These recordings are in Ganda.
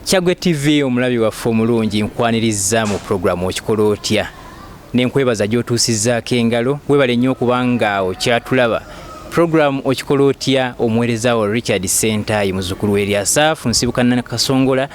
Kyaggwe TV, omulabi waffe omulungi, nkwaniriza mu pulogulaamu Okikola Otya, nenkwebaza gy'otuusizzaako engalo. Webale nnyo okubanga okyatulaba. Pulogulaamu Okikola Otya, omuweereza wo Richard Sentayi, muzzukulu eri Asaafu Nsibuka Nakasongola.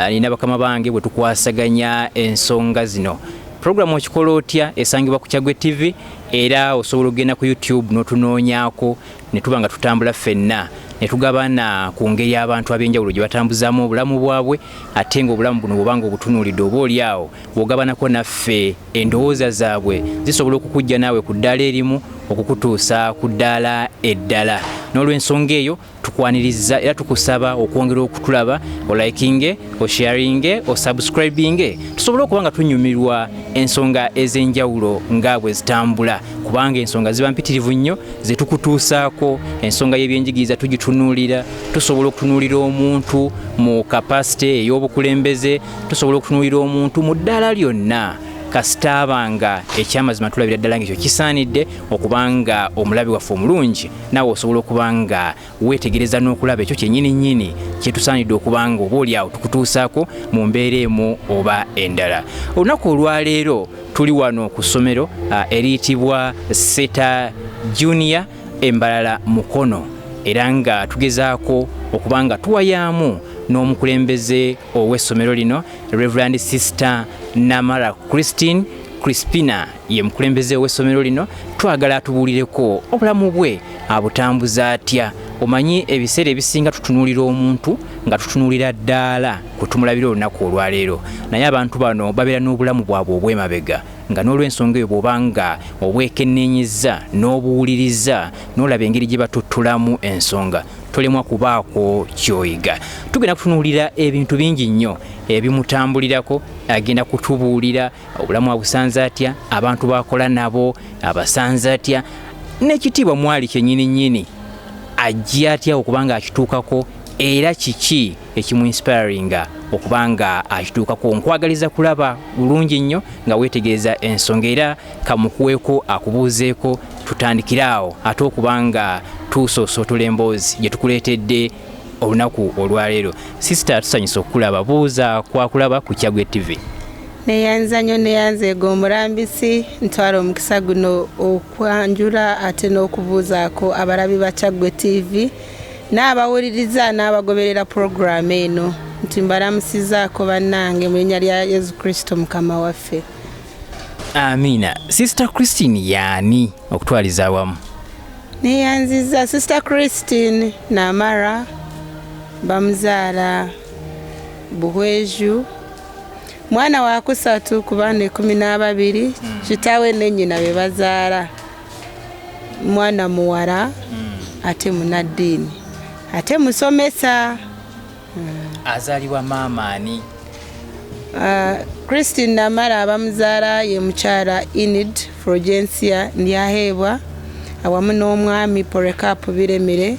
Nina bakama bange bwe tukwasaganya ensonga zino. Pulogulaamu Okikola Otya esangibwa ku Kyaggwe TV, era osobola okugenda ku YouTube n'otunoonyaako ne tuba nga tutambula ffenna ne tugabana ku ngeri abantu ab'enjawulo gye batambuzaamu obulamu bwabwe. Ate ng'obulamu buno bw'obanga obutunuulidde, oba oli awo bw'ogabanako naffe endowooza zaabwe, zisobola okukujja naawe ku ddaala erimu okukutuusa ku ddaala eddala. N'olw'ensonga eyo tukwaniriza era tukusaba okwongera okutulaba, olikinge, osharinge, osubscribinge, tusobole okuba nga tunyumirwa ensonga ez'enjawulo nga bwe zitambula, kubanga ensonga ziba mpitirivu nnyo ze tukutuusaako. Ensonga y'ebyenjigiriza tugitunuulira, tusobola okutunuulira omuntu mu capacity ey'obukulembeze, tusobola okutunuulira omuntu mu ddaala lyonna, kasita aba nga ekyamazima tulabira ddala nga ekyo kisaanidde okubanga omulabi waffe omulungi naawe osobola okuba nga weetegereza n'okulaba ekyo kyennyini nnyini kyetusaanidde okuba nga oba oliawo tukutuusaako mu mbeera emu oba endala. Olunaku olwaleero tuli wano ku ssomero eriyitibwa Seta Junior Embalala Mukono, era nga tugezaako okuba nga tuwayaamu n'omukulembeze ow'essomero lino, Reverend Sister Namara Christine Crispina. Ye mukulembeze w'essomero lino. Twagala atubuulireko obulamu bwe abutambuza atya. Omanyi, ebiseera ebisinga tutunuulira omuntu nga tutunuulira ddaala kwe tumulabira olunaku olwaleero, naye abantu bano babeera n'obulamu bwabwe obw'emabega, nga n'olw'ensonga eyo bw'oba nga obwekenneenyezza n'obuwuliriza n'olaba engeri gye batuttulamu ensonga, tolemwa kubaako kyoyiga. Tugenda kutunuulira ebintu bingi nnyo ebimutambulirako. Agenda kutubuulira obulamu abusanze atya, abantu bakola nabo abasanze atya, n'ekitiibwa mwali kyennyini nnyini ajja atya okuba nga akituukako, era kiki ekimuinspiringa okuba nga akituukako. Nkwagaliza kulaba bulungi nnyo nga weetegereza ensonga, era kamukuweeko akubuuzeeko, tutandikire awo ate okuba nga tusoosootola emboozi gye tukuleetedde olunaku olwaleero. Sister, tusanyusa okukulaba. Buuza kwakulaba ku Kyaggwe TV. Neyanza nnyo, neyanzeega omulambisi. Ntwala omukisa guno okwanjula ate n'okubuuzaako abalabi ba Kyaggwe TV n'abawuliriza n'abagoberera puroguramu eno nti mbalamusizaako bannange mu linnya lya Yesu Kristo Mukama waffe. Amiina. Sister Christine yaani okutwaliza awamu? Neyanziza. Sister Christine Namara bamuzaala Buhweju, mwana wakusatu ku baana 12 kitaawe ne nnyina be bazaala. Mwana muwala, ate munaddiini, ate musomesa. Azaalibwa maama ani? Christine Namara abamuzaala ye mukyala Enid Fulgensia Ndyaheebwa awamu n'omwami Polycarp Biremire,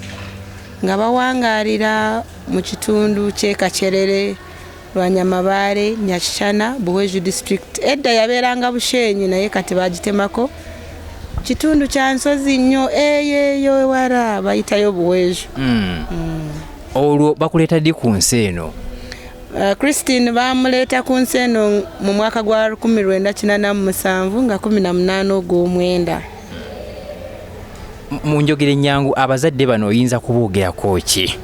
nga bawangaalira mu kitundu ky'e Kakyerere, Lwanyamabaale, Nyakikyana, Buhweju District. Edda yabeeranga Bushenyi, naye kati bagitemako, kitundu kya nsozi nnyo eyo eyo ewala, bayitayo Buhweju. Olwo bakuleeta ddi ku nsi eno? Christine bamuleeta ku nsi eno mu mwaka gwa 1987 nga 18 ogw'omwenda. Mu njogera ennyangu, abazadde bano oyinza kuboogerako ki?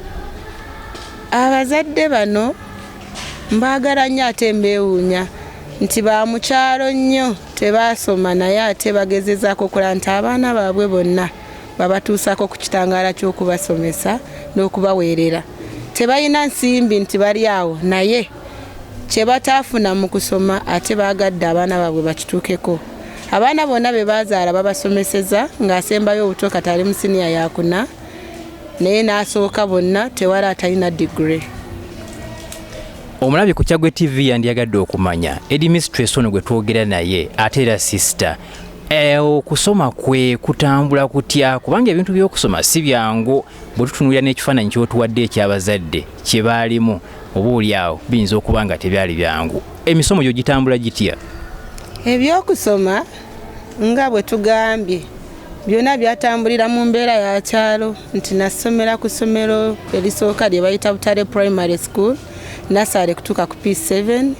Abazadde bano mbaagala nnyo, ate mbeewuunya nti ba mukyalo nnyo, tebaasoma, naye ate bagezezaako okulaba nti abaana baabwe bonna babatuusaako ku kitangaala ky'okubasomesa n'okubaweerera. Tebalina nsimbi nti bali awo, naye kye bataafuna mu kusoma ate baagadde abaana baabwe bakituukeko. Abaana bonna be bazaala babasomeseza, ng'asembayo obuto kati ali mu siniya yakuna, naye n'asooka bonna tewali atalina digure. Omulabi ku Kyaggwe TV yandiyagadde okumanya headmistress ono gwe twogera naye, ate era sister, okusoma kwe kutambula kutya? Kubanga ebintu by'okusoma si byangu. Bwe tutunuulira n'ekifaananyi ky'otuwadde eky'abazadde kye baalimu, oba oli awo biyinza okuba nga tebyali byangu. Emisomo gyo gitambula gitya? Ebyokusoma, nga bwe tugambye, byonna byatambulira mu mbeera ya kyalo, nti nasomera ku ssomero erisooka lye bayita Butale Primary School. Nursery kutuuka ku P7,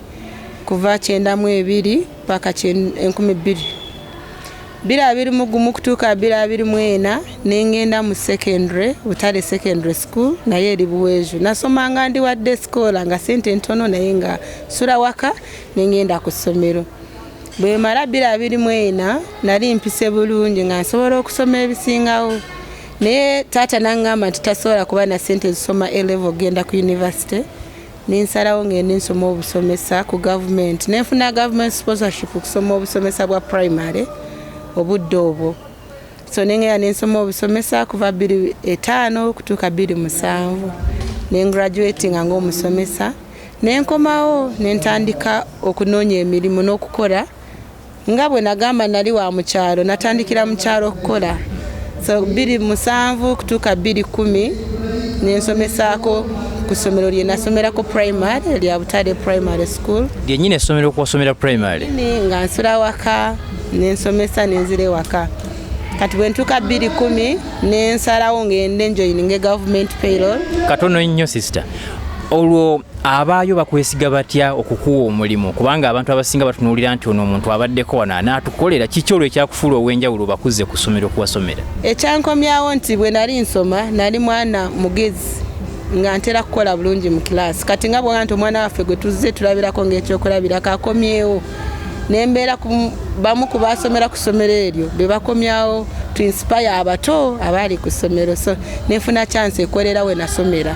kuva 92 paka 2021 kutuuka 2024, nengenda mu secondary, Butale Secondary School, naye eri Buweeju. Nasomanga ndi wadde scholar nga sente ntono, naye nga sula waka nengenda ku ssomero. Bwe mala 2024, nali mpise bulungi nga nsobola okusoma ebisingawo, naye taata naŋŋamba nti tasobola kuba na sente zisoma A level ogenda ku university. Nensalawo ngende nsoma obusomesa ku gavumenti, nenfuna government sponsorship okusoma obusomesa bwa primary obudde obwo. So nengenda nensoma obusomesa kuva 2005 kutuuka 2007, nengraduatinga ng'omusomesa. Nenkomawo nentandika okunoonya emirimu n'okukola. Nga bwe nagamba, nali wa mukyalo, natandikira mu kyalo okukola. So 2007 kutuuka 2010 nensomesaako ku ssomero lye nasomerako primary, lya Butale Primary School. Lyennyini essomero okwasomera primary? Ni nga nsula waka, nensomesa, nenzira ewaka. Kati bwe ntuuka 2010, nensalawo ngende njoininge government payroll. Katono nnyo, sister. Olwo abaayo bakwesiga batya okukuwa omulimu? Kubanga abantu abasinga batunuulira nti ono omuntu abaddeko wano, anaatukolera kiki? Olwo ekyakufuula ow'enjawulo bakuze ku ssomero okuwasomera? Ekyankomyawo nti bwe nali nsoma, nali mwana mugezi nga ntera kukola bulungi mu kilaasi. Kati nga bwoga nti omwana waffe gwe tuzze tulabirako ng'ekyokulabirako akomyewo, nembeera bamu ku basomera ku ssomero eryo be bakomyawo to inspire abato abaali ku ssomero. So nenfuna chance ekolera we nasomera.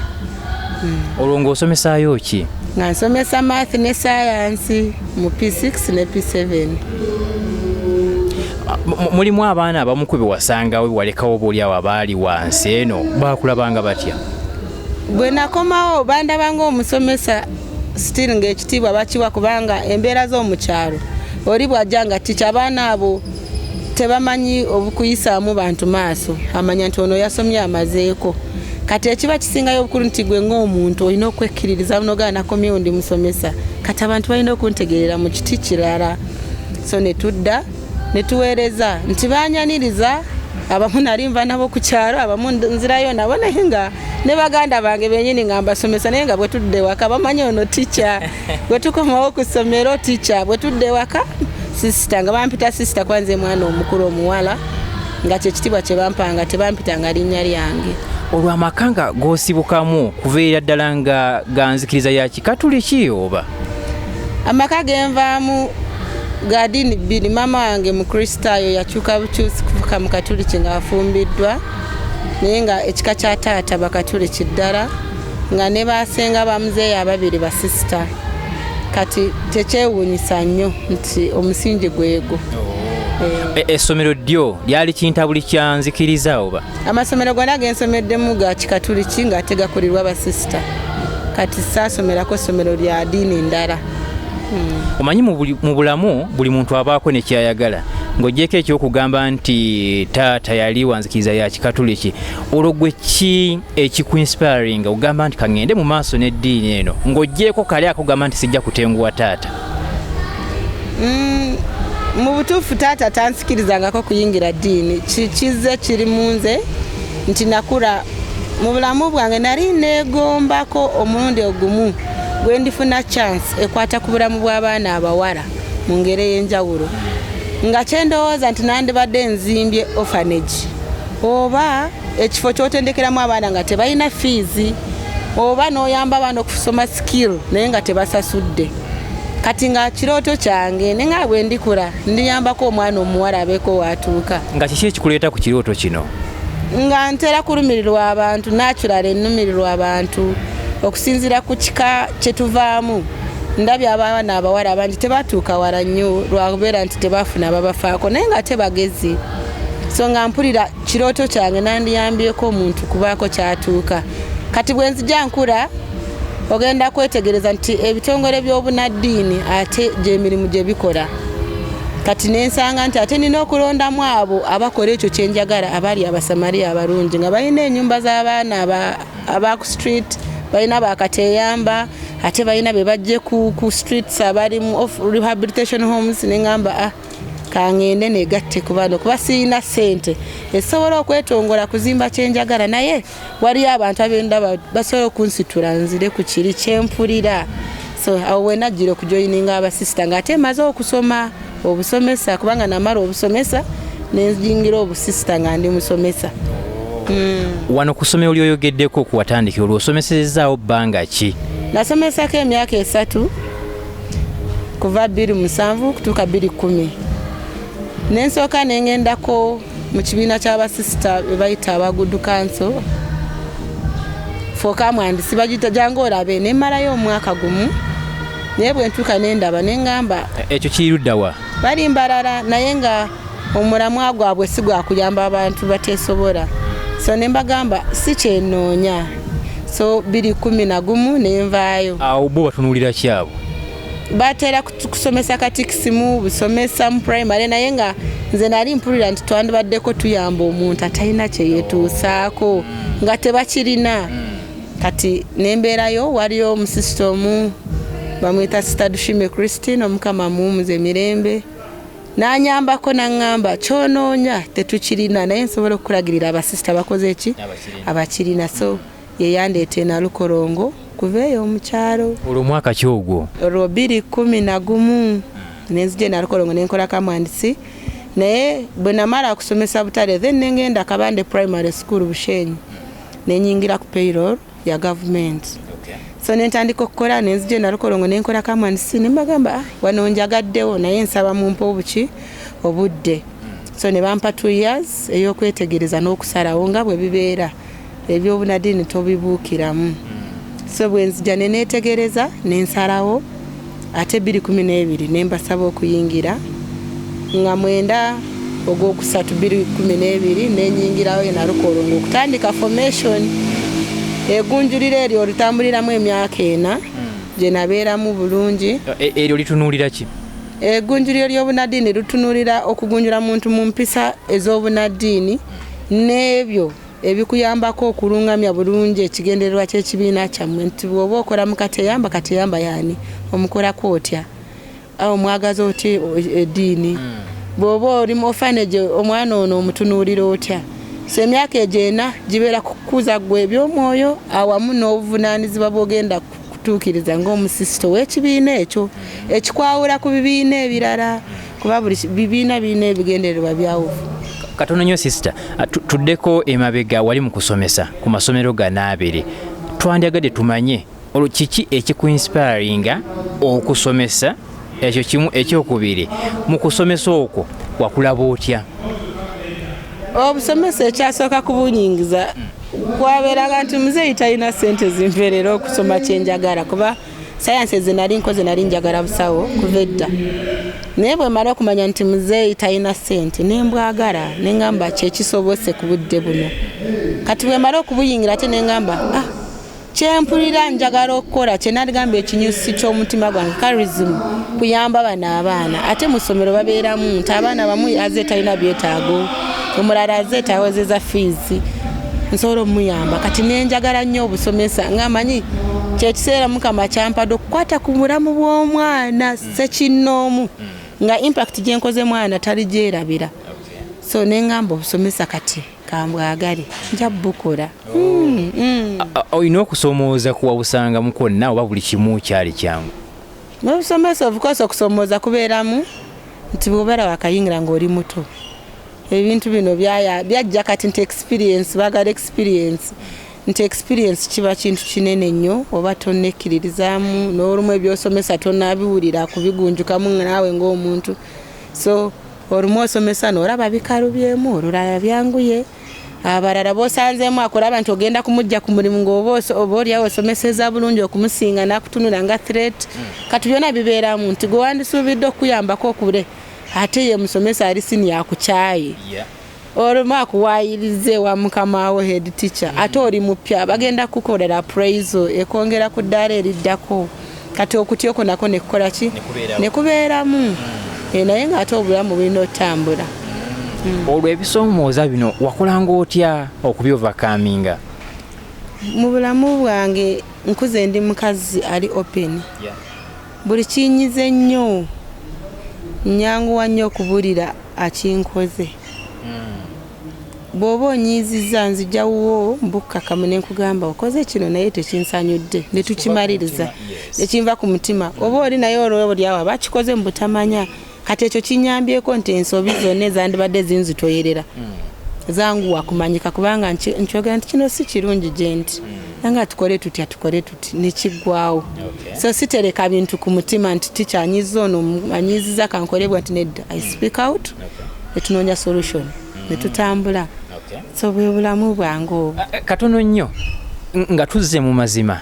Olwo ng'osomesaayo ki? Nga nsomesa math ne science mu P6 ne P7. Mulimu abaana abamu ku bewasangawo bewalekawo, oba oliawo abaali wansi eno, bakulabanga batya? Bwe nakomawo, bandaba ng'omusomesa still, ng'ekitiibwa bakiwa, kubanga embeera z'omukyalo, oli bw'ajja nga tica, abaana abo tebamanyi obukuyisaamu bantu maaso, amanya nti ono yasomye amazeeko. Kati ekiba kisingayo obukulu nti gwe ng'omuntu olina okwekkiririza nogaa nakomyewo ndi musomesa, kati abantu balina okuntegerera mu kiti kirala. So ne tudda ne tuweereza nti banyaniriza. Abamu nali nva nabo ku kyalo, abamu nzirayo nabo, naye nga ne baganda bange benyini nga mbasomesa, naye nga bwe tudda ewaka bamanyi ono tica, bwe tukomawo ku ssomero tica, bwe tudda ewaka sister, nga bampita sister kwanze mwana omukulu omuwala, nga kyekitiibwa kye bampanga, tebampitanga linnya lyange. Olwo amaka nga g'osibukamu kuveera ddala nga ganzikiriza ya Kikatuliki oba? Amaka genvaamu ga ddiini bbiri. Maama wange Mukristaayo, yakyuka bukyusi kufuka Mukatuliki ng'afumbiddwa, naye nga ekika kya taata Bakatuliki ddala, nga ne basenga bamuzeeyi ababiri basisita. Kati tekyewuunyisa nnyo nti omusingi gwego. Essomero ddyo lyali kintabuli kya nzikiriza oba? Amasomero gonna gensomeddemu ga Kikatuliki ng'ate gakulirwa basisita. Kati saasomerako ssomero lya ddiini ndala. Omanyi mu bulamu buli muntu abaako nekyayagala. Ng'ogyeko ekyokugamba nti taata yali wanzikiriza ya Kikatuliki, olwo gwe ki ekikuinspiringa ogamba nti kaŋŋende mu maaso n'eddiini eno, ng'ogyeko kali akugamba nti sijja kutenguwa taata? Mu butuufu taata tansikirizangako kuyingira ddiini. Kizze kiri mu nze nti nakula mu bulamu bwange nali neegombako omulundi ogumu gwe ndifuna chance ekwata ku bulamu bw'abaana abawala mu ngeri ey'enjawulo, nga kyendowooza nti nandibadde nzimbye orphanage oba ekifo kyotendekeramu abaana nga tebalina fiizi, oba n'oyamba abaana okusoma skill naye nga tebasasudde. Kati nga kirooto kyange, ne nga bwe ndikula ndiyambako omwana omuwala abeeko waatuuka. Nga kiki ekikuleeta ku kirooto kino? Nga ntera kulumirirwa abantu, natural ennumirirwa abantu okusinziira ku kika kye tuvaamu. Ndabye abaana abawala abangi tebatuuka wala nnyo lwakubeera nti tebafuna babafaako, naye nga tebagezi. So nga mpulira kirooto kyange nandiyambyeko omuntu kubaako kyatuuka. Kati bwe nzija nkula, ogenda kwetegereza nti ebitongole by'obunaddiini ate gyemirimu gye bikola. Kati nensanga nti ate nina okulondamu abo abakola ekyo kyenjagala, abali Abasamaliya abalungi, nga balina enyumba z'abaana aba ku street, balina bakateyamba, ate balina be bajje ku streets abali mu rehabilitation homes. Neŋŋamba, ah, Kangende negatte ku bano kuba sirina ssente esobola okwetongola kuzimba kyenjagala, naye waliyo abantu abendaba basobola okunsitula nzire ku kiri kyempulira. So awo wenajjira okujoyininga abasisita ng'ate maze okusoma obusomesa, kubanga namala obusomesa nenjingira obusisita nga ndi musomesa. Wano ku ssomero lyoyogeddeko kuwatandikira, olwo osomesezaawo bbanga ki? Nasomesako emyaka 3, kuva 2007 kutuuka 2010. Nensooka nengendako mu kibiina ky'abasisita bebayita aba Good Counsel for Kamwandisi, bagita jangu olabe. Nemmalayo omwaka gumu, naye bwe ntuuka nendaba neŋŋamba, Ekyo kiri luddawa? Bali Mbarara, naye nga omulamwa gwabwe si gwakuyamba abantu bateesobola. So ne mbagamba si kyenoonya. So 2011 nenvaayo. Awo bo batunuulira kyabo? Batera kusomesa katikisimu, busomesa mu primary, naye nga nze nali mpulira nti twandibaddeko tuyamba omuntu atalina kyeyetuusaako nga tebakirina. Kati nembeerayo, waliyo omusisita omu bamuyita Sista Dushime Christine, Omukama amuwumuza emirembe, nanyambako naŋŋamba, "Kyonoonya tetukirina, naye nsobola okukulagirira abasisita bakoze eki?" Abakirina. Abakirina. So yeyandeeta eNalukolongo kuva eyo omukyalo. Olwo omwaka ki ogwo? Olwo 2011. Nenzija eNalukolongo nenkola kamwandisi, naye bwe namala okusomesa butale, then nengenda Kabande Primary School, Bushenyi, nenyingira ku payroll ya gavumenti. So nentandika okukola. Nenzija eNalukolongo nenkola kamwandisi, nembagamba, "Ah, wano njagaddewo, naye nsaba mumpe obuki, obudde." So ne bampa 2 years ey'okwetegereza n'okusalawo. Nga bwe bibeera ebyobunadiini tobibuukiramu. So bwe nzija ne neetegereza nensalawo, ate 2012 nembasaba okuyingira nga 9 ogwokusatu 2012, nenyingirawo eNalukolongo okutandika formation. Egunjuliro eryo olutambuliramu emyaka 4 gye nabeeramu bulungi. Eryo litunuulira ki? Egunjuliro ly'obunaddiini lutunuulira okugunjula muntu mu mpisa ez'obunaddiini n'ebyo ebikuyambako okulungamya bulungi ekigendererwa ky'ekibiina kyammwe, nti bw'oba okola mu kateyamba, kateyamba yaani omukolako otya, omwagaza otya eddiini, bw'oba oli mu orphanage, omwana ono omutunuulira otya. So emyaka egyo 4 gibeera kukuza ggwe eby'omwoyo awamu n'obuvunaanyizibwa bw'ogenda kutuukiriza ng'omusisito w'ekibiina ekyo, ekikwawula ku bibiina ebirala, kuba buli bibiina birina ebigendererwa byawufu. Katono nnyo sisita, tuddeko emabega wali mu kusomesa ku masomero gano abiri. Twandyagadde tumanye olwo kiki ekikuinspiringa okusomesa? Ekyo kimu. Ekyokubiri, mu kusomesa okwo wakulaba otya? Obusomesa ekyasooka kubunyingiza kwabeeranga nti muzeeyi talina sente zimpeerera okusoma kyenjagala, kuba sayansi ze nali nkoze nali njagala busawo kuva edda. Naye bwe mala okumanya nti muzeeyi talina sente, nembwagala, neŋŋamba kyekisobose ku budde buno. Kati bwe mala okubuyingira, ate neŋŋamba, ah, kyempulira njagala okukola kyenaligamba ekinyusi ky'omutima gwange, charism, kuyamba bano abaana. Ate mu ssomero babeeramu nti abaana bamu aze talina byetaago, omulala aze tawezeza fiizi, nsobola omuyamba. Kati nenjagala nnyo obusomesa nga manyi kyekiseera Mukama kyampadde okukwata ku bulamu bw'omwana sekinnoomu, nga impact gyenkoze mwana taligyerabira. So neŋŋamba obusomesa kati kambwagale, nja bukola. Olina okusomooza kuwabusangamu kwonna oba buli kimu kyali kyangu? Mubusomesa, of course, okusomooza kubeeramu, nti bw'obeera wakayingira ng'oli muto, ebintu bino byajja kati nti experience, baagala experience, nti experience kiba kintu kinene nnyo, oba tonnekkiririzaamu n'olumu ebyosomesa tonnabiwulira kubigunjukamu naawe ng'omuntu. So olumu osomesa n'olaba bikalubyemu, olulala byanguye. Abalala bosanzeemu akulaba nti ogenda kumujja ku mulimu, ng'oba oba oliawo osomeseza bulungi okumusinga, nakutunula nga threat. Kati byonna bibeeramu nti gwe wandisuubidde okuyambako okule, ate ye musomesa ali senior akukyaye, olumu akuwaayiriza ewa mukama wo head teacher, ate oli mupya, bagenda kukolera appraisal ekwongera ku ddaala eriddako. Kati okutya okwo nako nekukola ki? Nekubeerawo. Nekubeeramu. Naye ng'ate obulamu bulina otambula. Olwo ebisoomooza bino wakolanga otya okubyovercominga? Mu bulamu bwange nkuze ndi mukazi ali open. Buli kinyize nnyo. Nyanguwa nnyo okubulira akinkoze. Bw'oba onyiizizza, nzija wuwo mbukkakamu ne nkugamba, "Okoze kino naye tekinsanyudde," ne tukimaliriza. Nekinva ku mutima. Oba oli naye olwolyawo aba akikoze mu butamanya. Kati ekyo kinyambyeko nti ensobi zonna ezandibadde zinzitoyerera zanguwa kumanyika, kubanga nkyogera nti kino si kirungi gye nti nanga tukole tutya, tukole tuti, nekiggwawo. So sitereka bintu ku mutima nti tikyanyiza ono anyiziza kankolebwa nti nedda. I speak out, netunoonya solution, netutambula. So bwe bulamu bwange obwo. Katono nnyo, nga tuzze mu mazima,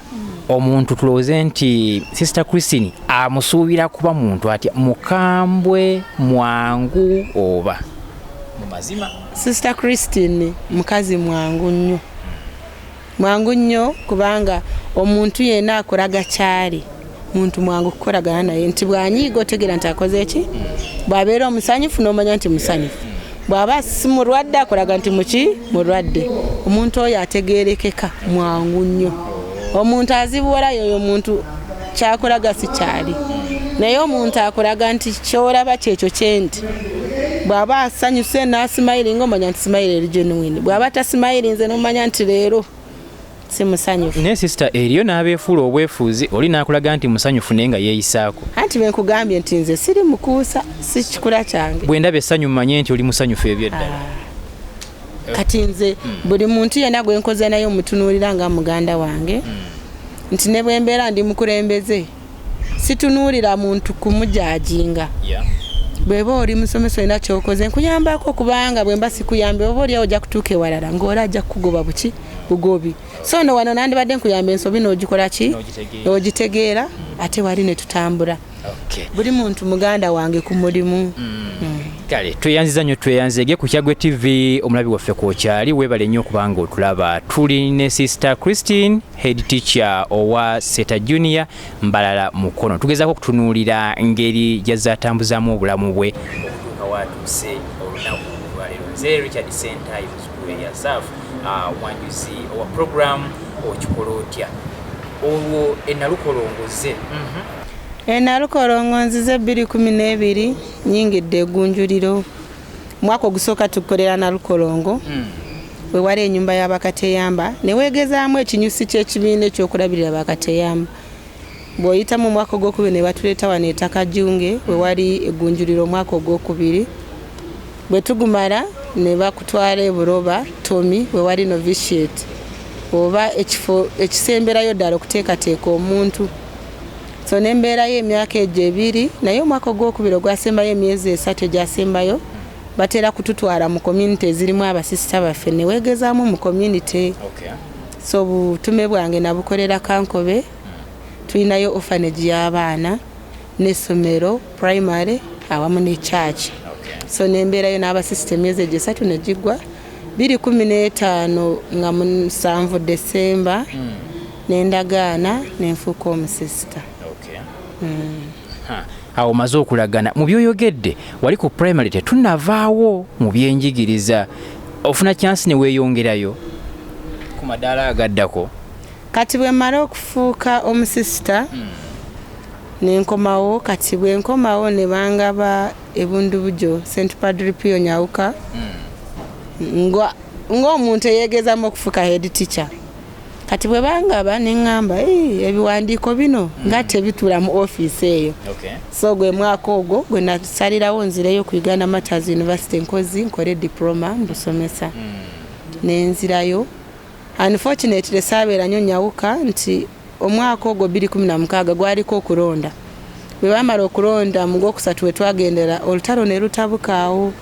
omuntu tulowooze nti Sister Christine amusuubira kuba muntu atya? Mukambwe, mwangu, oba mu mazima? Sister Christine mukazi mwangu nnyo, mwangu nnyo, kubanga omuntu yenna akolaga kyali muntu mwangu kukolagana naye, nti bwanyiiga otegeera nti akoze eki, bw'abeera omusanyufu n'omanya nti musanyufu, bw'aba si mulwadde akolaga nti muki mulwadde. Omuntu oyo ategerekeka, mwangu nnyo. Omuntu azibuwala yoyo omuntu kyakolaga si kyali, naye omuntu akolaga nti kyolaba kyekyo kyendi. Bw'aba asanyuse n'asmilinga, omanya nti smile eri genuine. Bw'aba tasmilinze, n'omanya nti leero si musanyufu. Naye sister, eriyo n'abeefuula obwefuuzi, oli n'akulaga nti musanyufu naye nga yeeyisaako. Anti bwenkugambye nti nze siri mukuusa, si kikula kyange. Bwe ndaba essanyu mmanye nti oli musanyufu ebyeddala. Kati nze buli muntu yenna gwe nkoze naye omutunuulira nga muganda wange, nti ne bwe mbeera ndi mukulembeze situnuulira muntu kumujudginga. Bweba oli musomesa, olina kyokoze, nkuyambako, kubanga bwe mba sikuyambe oba oliawo ojja kutuuka ewalala ng'oli ajja kukugoba buki bugobi. So no wano nandibadde nkuyamba, ensobi n'ogikola ki? N'ogitegeera. N'ogitegeera, ate wali ne tutambula. Buli muntu muganda wange ku mulimu. Kale tweyanziza nnyo, tweyanzege ku Kyagwe TV. Omulabi waffe kwokyali, weebale nnyo okubanga otulaba. Tuli ne Sister Christine, head teacher owa Seta Junior Mbalala Mukono. Tugezaako okutunuulira ngeri gyazatambuzaamu obulamu bwe okutuuka watuuse olunaku olwaleero. Nze Richard Sentayi, muzukulu Eryasaf, omwanjuzi owa program Okikola Otya. Olwo enalukolongoze? Enalukolongo nzize 2012, nyingidde egunjuliro. Mwaka ogusooka tukolera Nalukolongo, wewali enyumba y'abakateyamba, neweegezaamu ekinyusi ky'ekibiina ekyokulabirira bakateyamba. Bw'oyitamu omwaka ogwokubiri, ne batuleeta wano ettaka Junge, wewali eggunjuliro. Omwaka ogwokubiri bwe tugumala, ne bakutwala eburoba Tomi, wewali novitiate, oba ekifo ekisemberayo ddala okuteekateeka omuntu. So nembeerayo emyaka egyo 2, naye omwaka ogwokubiri ogwasembayo, emyezi 3 egyasembayo, batera kututwala mu community ezirimu abasisita baffe, neweegezaamu mu community. So obutume bwange nabukolera Kankobe. Tulinayo orphanage y'abaana n'essomero primary awamu ne church. So nembeerayo n'abasisita emyezi egyo 3, negiggwa 2015 nga 7 Desemba, nendagaana nenfuuka omusisita. Ha, awo omaze okulagana mu byoyogedde wali ku primary, tetunnavaawo mu byenjigiriza. Ofuna chance ne weeyongerayo ku madaala agaddako? Kati bwe mmala okufuuka omusisita, nenkomawo. Kati bwe nkomawo, ne bangaba ebundubujo St Padre Pio Nyawuka, ng'omuntu eyeegezamu okufuuka head teacher. Kati bwe bangaba, neŋŋamba, "Eh, ebiwandiiko bino nga tebituula mu ofiisi eyo." So gwe mwaka ogwo gwe nasalirawo nzireyo ku Uganda Martyrs University Nkozi, nkole diploma mbusomesa. Nenzirayo. Unfortunately saabeera nnyo Nyawuka, nti omwaka ogwo 2016 gwaliko okulonda. Bwe bamala okulonda mu gwokusatu, we twagendera olutalo ne lutabukaawo,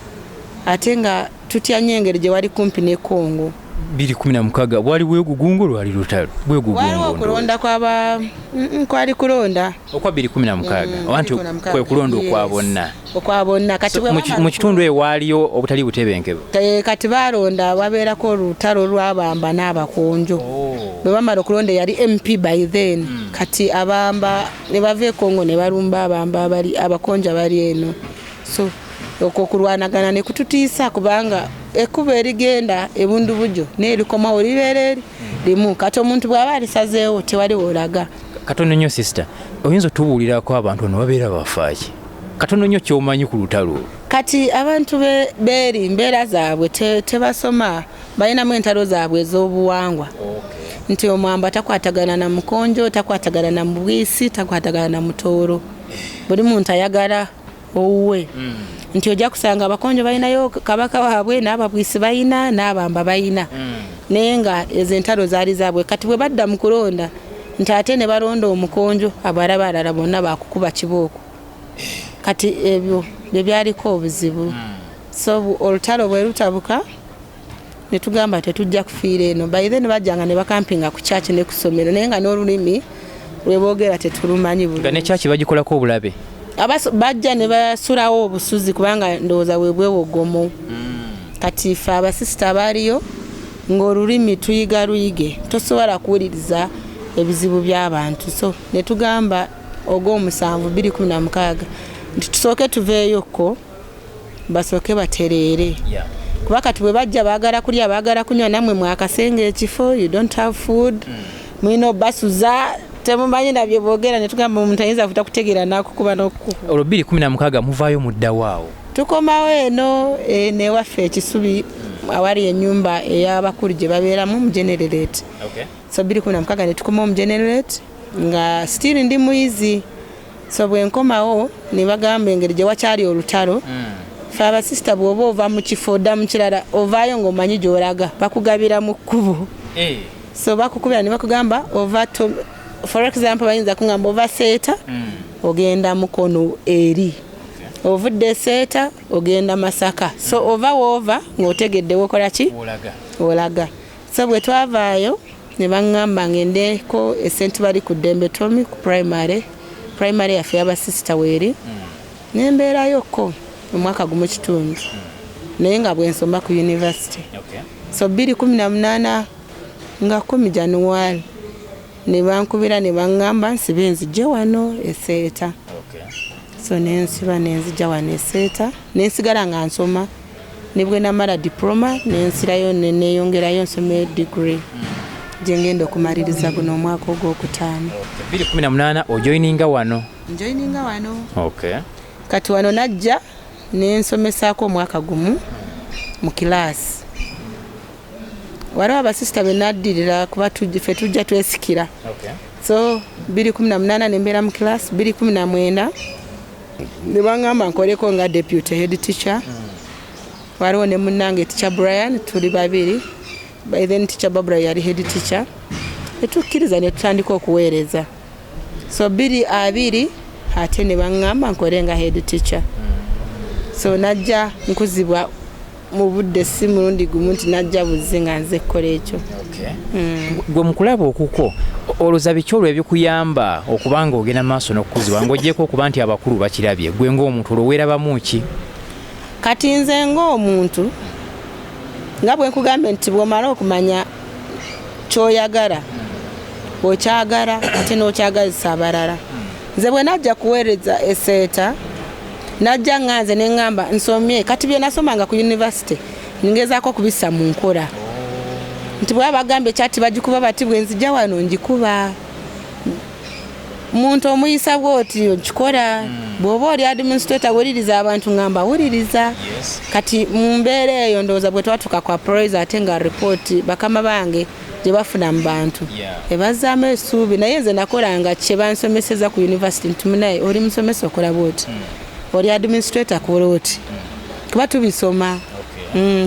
ate nga tutya nnyo engeri gye wali kumpi ne Kongo. 2016 bwali bwegugungo, lwali lutalo? Waliwo Bwegugungo okulonda kwaba kwali kulonda. Okwa 2016, oba nti 2016. kwe kulonda okwa Yes. bonna? Okwa bonna. Kati So, bwe bamala mu kitundu eyo waaliyo obutali butebenkevu? Kati balonda, wabeerako olutalo lw'abamba n'abakonjo. Bwe bamala okulonda, yali MP by then. Kati abamba ne bava e Kongo ne balumba abamba abali, abakonjo abali eno. So okwo okulwanagana ne kututiisa, kubanga ekkubo erigenda ebundubujo n'erikomawo libeera eri limu. Kati omuntu bw'aba alisazeewo, tewali woolaga. Katono nnyo sister, oyinza otubuulirako abantu ono babeera bafaaki? Katono nnyo kyomanyi ku lutalo olwo. Kati abantu beeri mbeera zaabwe tebasoma, balinamu entalo zaabwe ez'obuwangwa. Nti omwamba takwatagana na mukonjo, takwatagana na mubwisi, takwatagana na mutooro. Buli muntu ayagala owuwe. Nti ojja kusanga abakonjo balinayo kabaka waabwe, n'ababwisi balina, n'abamba balina. Naye nga ezo entalo zaali zaabwe. Kati bwe badda mu kulonda nti ate ne balonda omukonjo, abalaba abalala bonna bakukuba kibooko. Kati ebyo bye byaliko obuzibu. So olutalo bwe lutabuka ne tugamba tetujja kufiira eno. By then bajjanga ne bakampinga ku church ne ku ssomero, naye nga n'olulimi lwe boogera tetulumanyi bulungi. Nga ne church bagikolako obulabe. Bajja ne basulawo obusuzi kubanga ndowooza bwe bwewogomo. Kati ffe abasisita abaaliyo ng'olulimi tuyiga luyige, tosobola kuwuliriza ebizibu by'abantu. So ne tugamba ogw'omusanvu 2016 nti tusooke tuveeyokko basooke batereere. Kuba kati bwe bajja baagala kulya, baagala kunywa, nammwe mwakasenga ekifo, you don't have food, mulina obasuza, temumanyi na bye boogera. Ne tugamba omuntu ayinza butakutegeera n'akukuba n'okukuba. Olwo 2016 muvaayo muddawo awo? Tukomawo eno newaffe ekisubi awali ennyumba ey'abakulu gye babeeramu mu Generalate. So 2016 ne tukomawo mu Generalate nga still ndi muyizi. So bwe nkomawo ne bagamba engeri gye wakyali olutalo, ffe abasisita bw'oba ova mu kifo odda mu kirala, ovaayo ng'omanyi gy'olaga, bakugabira mu kkubo. So bakukubira ne bakugamba ova, for example, bayinza kugamba ova Seeta ogenda Mukono eri, ovudde Seeta ogenda Masaka. So ova woova ng'otegedde wokola ki, olaga. So bwe twavaayo ne baŋŋamba ngendeko e St bali ku Ddembe Tomi ku primary yaffe y'abasisita weeri. Nembeerayokko omwaka gumu kitundu, naye nga bwe nsoma ku university. So 2018 nga 10 January ne bankubira ne baŋŋamba nsibe nzije wano eseeta. So nensiba nenzija wano eseeta, nensigala nga nsoma. Ne bwe namala diploma nensirayo neyongerayo nsome degree gye ngenda okumaliriza guno omwaka ogwokutaano. 2018 ojoininga wano? Njoininga wano. Kati wano najja nensomesaako omwaka gumu mu kilaasi. Waliwo abasisita be naddirira kuba ffe tujja twesikira. So 2018 nembeera mu kilaasi, 2019 ne baŋŋamba nkoleko nga deputy head teacher. Waliwo ne munnange Teacher Brian, tuli babiri. By then Teacher Barbara yali head teacher. Netukkiriza ne tutandika okuweereza. So 2020 ate ne baŋŋamba nkole nga head teacher. So najja nkuzibwa mu budde, si mulundi gumu nti najja buzzi nga nze kukola ekyo. Gwe mukulaba okukwo olowooza biki olwo ebikuyamba okuba nga ogenda maaso n'okukuzibwa, ng'ogyeko okuba nti abakulu bakirabye? Gwe ng'omuntu olwo weerabamu ki? Kati nze ng'omuntu, nga bwe nkugambye nti bw'omala okumanya ky'oyagala, okyagala ate n'okyagazisa abalala. Nze bwe najja kuweereza eseeta, najja nga nze ne ŋŋamba nsomye. Kati bye nasomanga ku university ngezaako okubissa mu nkola, nti bwe bagambye kyati bagikuba bati, bwe nzija wano ngikuba. Muntu omuyisa bwoti okikola, bw'oba oli administrator wuliriza abantu, ngamba wuliriza. Kati mu mbeera eyo ndowooza bwe twatuuka ku appraise, ate nga report bakama bange gye bafuna mu bantu ebazzaamu essuubi. Naye nze nakolanga kye bansomeseza ku university, nti munaye oli musomesa okola bwoti, oli administrator kola oti, kuba tubisoma.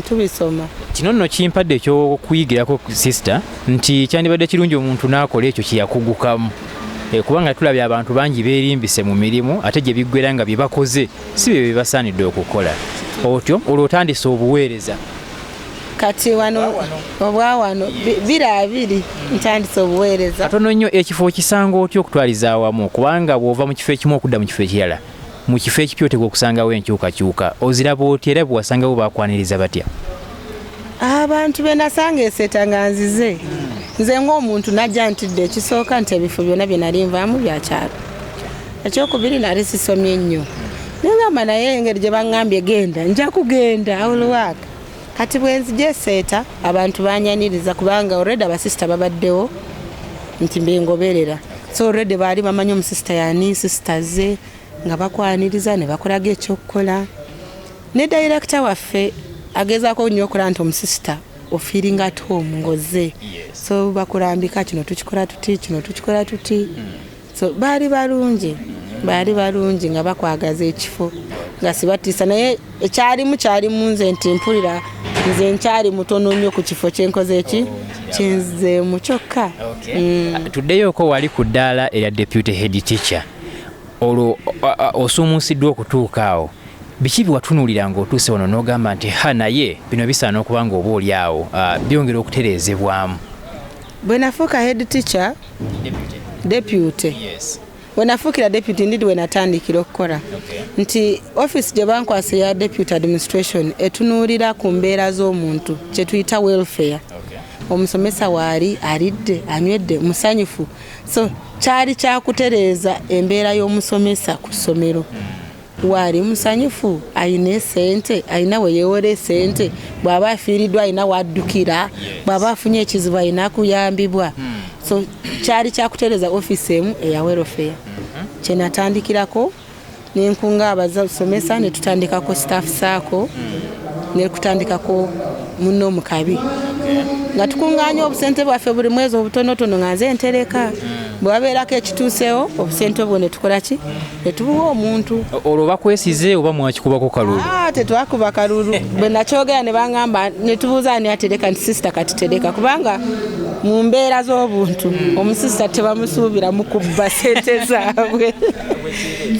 Tubisoma. Kino nno kimpadde ekyokuyigirako, sister, nti kyandibadde kirungi omuntu n'akola ekyo kye yakugukamu, kubanga tulabye abantu bangi beerimbise mu mirimu, ate gye biggwera nga bye bakoze si bye bibasaanidde okukola. Otyo olwo otandise obuweereza? Kati wano obwa wano 2020 ntandise obuweereza. Katono nnyo, ekifo okisanga otya okutwaliza awamu? Kubanga bw'ova mu kifo ekimu okudda mu kifo ekirala, mu kifo ekipya oteekwa okusangawo enkyukakyuka. Oziraba otya, era bwe wasangawo bakwaniriza batya? Abantu be nasanga eseeta nga nzize, nze ng'omuntu najja ntidde. Ekisooka nti ebifo byonna bye nali nvaamu byakyalo, ekyokubiri nali sisomye nnyo. Nengamba naye engeri gye baŋŋambye genda, nja kugenda awulwaka. Kati bwe nzija eseeta abantu banyaniriza, kubanga already abasisita babaddewo nti mbengoberera. So already baali bamanyi omusisita yani sisita ze. Nga bakwaniriza ne bakulaga ekyokukola. Ne director waffe agezaako nnyo okulaba nti omusisita ofeelinga at home ng'ozze. So bakulambika, kino tukikola tuti, kino tukikola tuti. So baali balungi, baali balungi nga bakwagaza ekifo, nga sibatiisa. Naye ekyalimu kyalimu nze nti mpulira nze nkyali mutono nnyo ku kifo kyenkoze eki kyenzeemu kyokka. Tuddeyoko wali ku ddaala erya deputy head teacher. Olwo osuumuusiddwa okutuuka awo, biki byewatunuulira ng'otuuse wano n'ogamba nti, "Ha, naye bino bisaana okuba nga oba oli awo byongera okutereezebwamu"? Bwe nafuuka head teacher, deputy, bwe nafuukira deputy, ndidi we natandikira okukola nti office gye bankwasa eya deputy administration etunuulira ku mbeera z'omuntu, kye tuyita welfare. Omusomesa waali alidde, anywedde, musanyufu. So kyali kyakutereeza embeera y'omusomesa ku ssomero. Waali musanyufu, ayina esente, ayina we yeewera esente, bw'aba afiiriddwa ayina waddukira, bw'aba afunye ekizibu ayina kuyambibwa. So kyali kyakutereeza ofiisi emu eya welfare kyenatandikirako, nenkunga abasomesa ne tutandikako staff SACCO, nekutandikako muno mu kabi, nga tukuŋŋaanya obusente bwaffe buli mwezi obutonotono, nga nze ntereka. Bwe babeerako ekituusewo, obusente obwo ne tukola ki? Ne tubuwa omuntu. Olwo bakwesize oba mwakikubako kalulu? Ah, tetwakuba kalulu. Bwe nakyogera ne baŋŋamba, ne tubuuza ani atereka, nti sisita kati tereka, kubanga mu mbeera z'obuntu omusisita tebamusuubira mu kubba sente zaabwe.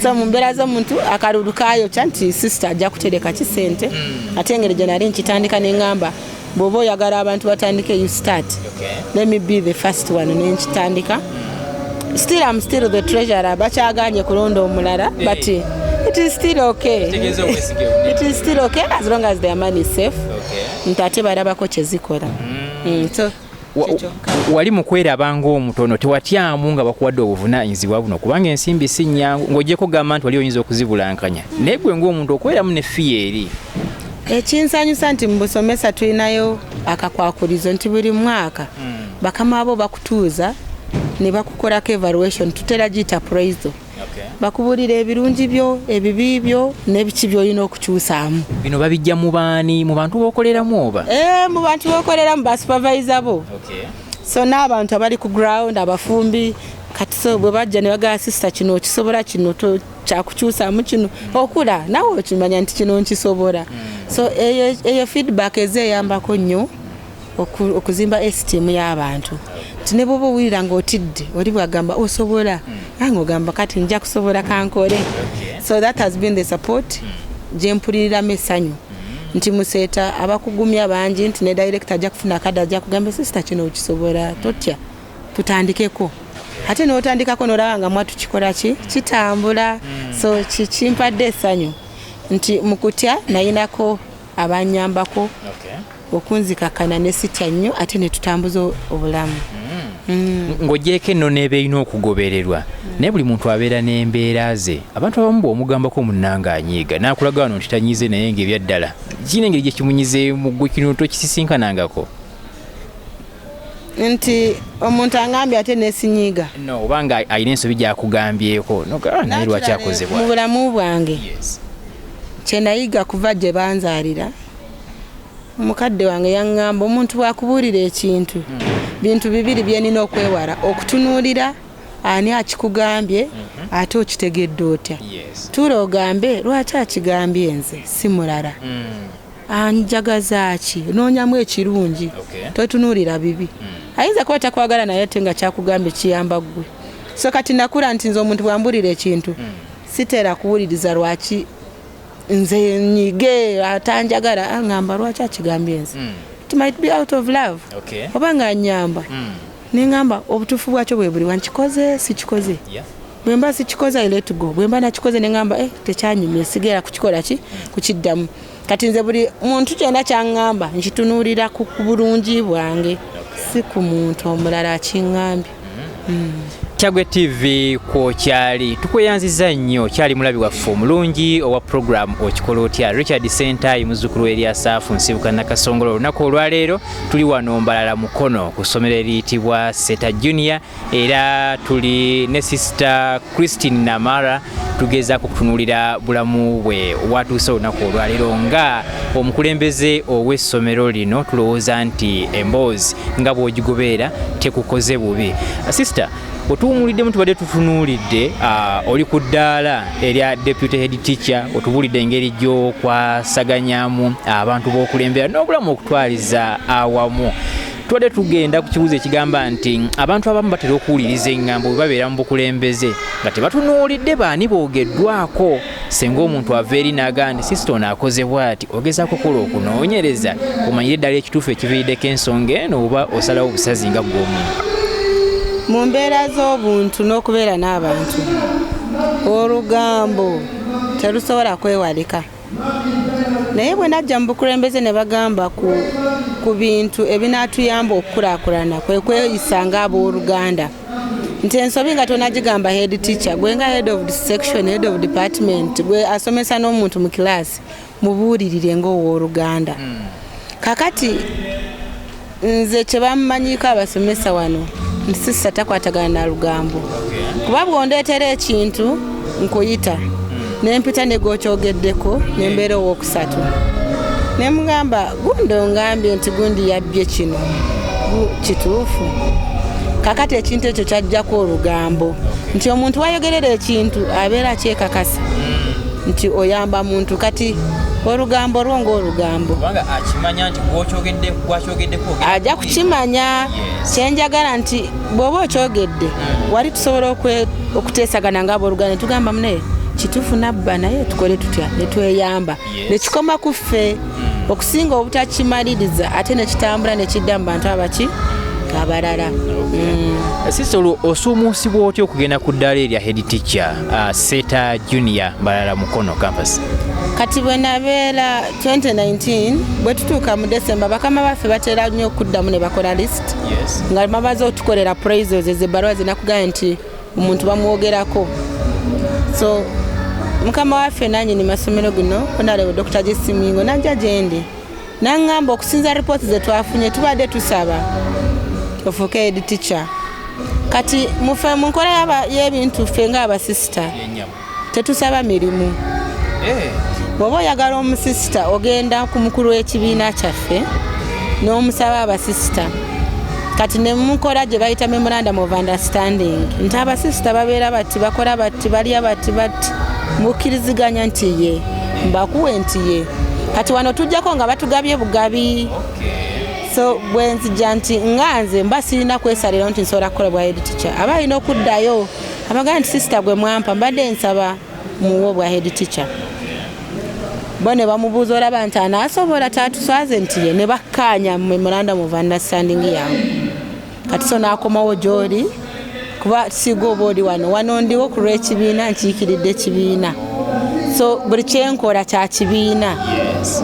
So mu mbeera z'omuntu akalulu kayokya nti sisita ajja kutereka ki sente. Ate engeri gye nali nkitandika, ne ŋŋamba bw'oba oyagala abantu batandike, you start, let me be the first one. Nenkitandika. Still I'm still the treasurer. Bakyaganye kulonda omulala, but it is still okay. It is still okay as long as their money is safe, nti ate balabako kyezikola. So Wali mu kweraba ng'omutono, tewatyamu nga bakuwadde obuvunaanyizibwa buno? Kubanga ensimbi si nnyangu, ng'ogyeko kugamba nti wali oyinza okuzibulankanya, naye gwe ng'omuntu okweramu ne fear eri. Ekinsanyusa nti mu busomesa tulinayo akakwakulizo nti buli mwaka bakama bo bakutuuza ne bakukolako evaluation, tutera giyita appraisal. Bakubuulira ebirungi byo, ebibi byo, n'ebiki byolina okukyusaamu. Bino babijja mu baani? Mu bantu b'okoleramu oba? Eh, mu bantu bokoleramu, basupervisor bo, so n'abantu abali ku ground, abafumbi. Kati so bwe bajja ne bagamba, "Sister, kino okisobola, kino kyakukyusaamu kino," okula nawe okimanya nti kino nkisobola. So eyo feedback ezeyambako nnyo okuzimba esteem y'abantu, nti ne bwoba owulira ng'otidde, oli bwagamba osobola, nange ogamba kati nja kusobola, kankole. So that has been the support gye mpuliriramu essanyu nti museeta abakugumya bangi, nti ne director ajja kufuna akadde, ajja kugamba, "Sister, kino okisobola, totya, tutandikeko." Ate n'otandikako n'olaba nga mwatukikola ki kitambula. So kimpadde essanyu nti mu kutya nayinako abanyambako okunzikakana ne sitya nnyo, ate ne tutambuza obulamu. Ng'ogyeko ennono eba erina okugobererwa, naye buli muntu abeera n'embeera ze. Abantu abamu bw'omugambako munnanga anyiiga n'akulaga wano nti tanyize, naye ng'ebyaddala kirina engeri gye kimunyizeemu. Gwe kino tokisinkanangako? Nti omuntu angambye ate nesinyiiga? No, oba nga alina ensobi gy'akugambyeko, naye lwaki akozebwa? Mu bulamu bwange kyenayiga kuva gye banzaalira, mukadde wange yaŋŋamba omuntu bw'akubuulira ekintu, bintu bibiri byenina okwewala: okutunuulira ani akikugambye, ate okitegedde otya. Tuula ogambe, lwaki akigambye nze si mulala? Anjagaza ki? Noonyamu ekirungi, totunuulira bibi. Ayinza kuba takwagala, naye ate nga kyakugambye kiyamba ggwe. So kati nakula nti nze omuntu bwambulira ekintu siteera kuwuliriza lwaki nze nyige atanjagala, aŋŋamba lwaki akigambye nze. It might be out of love oba nga nyamba. Neŋŋamba obutuufu bwakyo bwe buli wankikoze sikikoze. Bwe mba sikikoze, I let go. Bwe mba nakikoze, neŋŋamba, eh, tekyanyumye, sigera kukikola ki kukiddamu. Kati nze buli muntu kyonna kyaŋŋamba nkitunuulira ku bulungi bwange, si ku muntu omulala akiŋŋambye. Kyaggwe TV kwokyali, tukweyanziza nnyo. Kyali mulabi waffe omulungi owa program Okikola Otya, Richard Sentayi, muzzukulu eri Asaafu Nsibuka Nakasongola. Olunaku olwaleero tuli wano Mbalala Mukono ku ssomero eriyitibwa Seta Junior, era tuli ne Sister Christine Namara. Tugezaako okutunuulira bulamu bwe watuuse olunaku olwaleero nga omukulembeze ow'essomero lino. Tulowooza nti emboozi nga bw'ogigobeera tekukoze bubi. Sister, otuwumuliddemu, tubadde tutunuulidde oli ku ddaala erya deputy head teacher. Otubuulidde engeri gy'okwasaganyamu abantu b'okulembera n'obulamu okutwaliza awamu. Tubadde tugenda ku kibuuzo ekigamba nti abantu abamu batera okuwuliriza eŋŋambo bwe babeera mu bukulembeze nga tebatunuulidde baani boogeddwako. Senga omuntu ava eri n'agamba nti sister ono akoze bw'ati, ogezaako okukola okunoonyereza omanyire eddala ekituufu ekiviiriddeko ensonga eno, oba osalawo obusazi nga ggwe omuntu? Mu mbeera z'obuntu n'okubeera n'abantu, olugambo terusobola kwewalika, naye bwe najja mu bukulembeze ne bagamba ku bintu ebinaatuyamba okukulaakulana kwe kweyisa ng'abooluganda, nti ensobi nga tonagigamba head teacher, gwe nga head of section, head of department, gwe asomesa n'omuntu mu kilaasi, mubuulirire ng'owooluganda. Kakati nze kye bammanyiiko abasomesa wano nti sister takwatagana na lugambo, kuba bw'ondeetera ekintu nkuyita nempita ne gwokyogeddeko nembeera owokusatu nemugamba, "Gundi ongambye nti gundi yabbye kino, kituufu?" Kakati ekintu ekyo kyajjako olugambo, nti omuntu wayogerera ekintu abeera akyekakasa nti oyamba muntu. Kati olugambo lwo ngaolugambo kubanga akimanya nti gwakyogeddeko ajja kukimanya. Kyenjagala nti bw'oba okyogedde wali, tusobola okuteesagana ngaabooluganda ne tugamba, "Munaye, kituufu nabba, naye tukole tutya?" Ne tweyamba nekikoma ku ffe, okusinga obutakimaliriza ate nekitambula nekidda mu bantu abaki abalala. Sister, olwo osuumuusibwa otya okugenda ku ddaala erya head teacher, Seta Junior Mbalala Mukono campus? Kati bwe nabeera 2019, bwe tutuuka mu December, bakama baffe batera nnyo okuddamu ne bakola list nga bamaze otukolera appraisals, ezo ebbaluwa zenakugambye nti omuntu bamwogerako. So mukama waffe nanyini masomero gino, Honorable Dr. JC Muyingo, najja gyendi naŋŋamba, okusinza ripooti ze twafunye, tubadde tusaba ofuuke head teacher. Kati mufe mu nkola y'ebintu, ffe ng'abasisita tetusaba mirimu. Bw'oba oyagala omusisita, ogenda ku mukulu w'ekibiina kyaffe n'omusaba abasisita. Kati ne mukola gye bayita memorandum of understanding, nti abasisita babeera bati, bakola bati, balya bati bati, mukkiriziganya nti ye mbakuwe nti ye. Kati wano tujjako nga batugabye bugabi. So bwe nzija nti nga nze mba sirina kwesalirawo nti nsobola kukola bwa head teacher, aba alina okuddayo abagamba nti, "Sister gwe mwampa, mbadde nsaba muwe obwa head teacher." Bo ne bamubuuza, olaba nti anaasobola, tatuswaze, nti ye, ne bakkaanya mu memorandum of understanding yaabwe. Kati so n'akomawo gy'oli, kuba siga oba oli wano, wano ndiwo ku lw'ekibiina, nkiikiridde ekibiina. So buli kyenkola kya kibiina,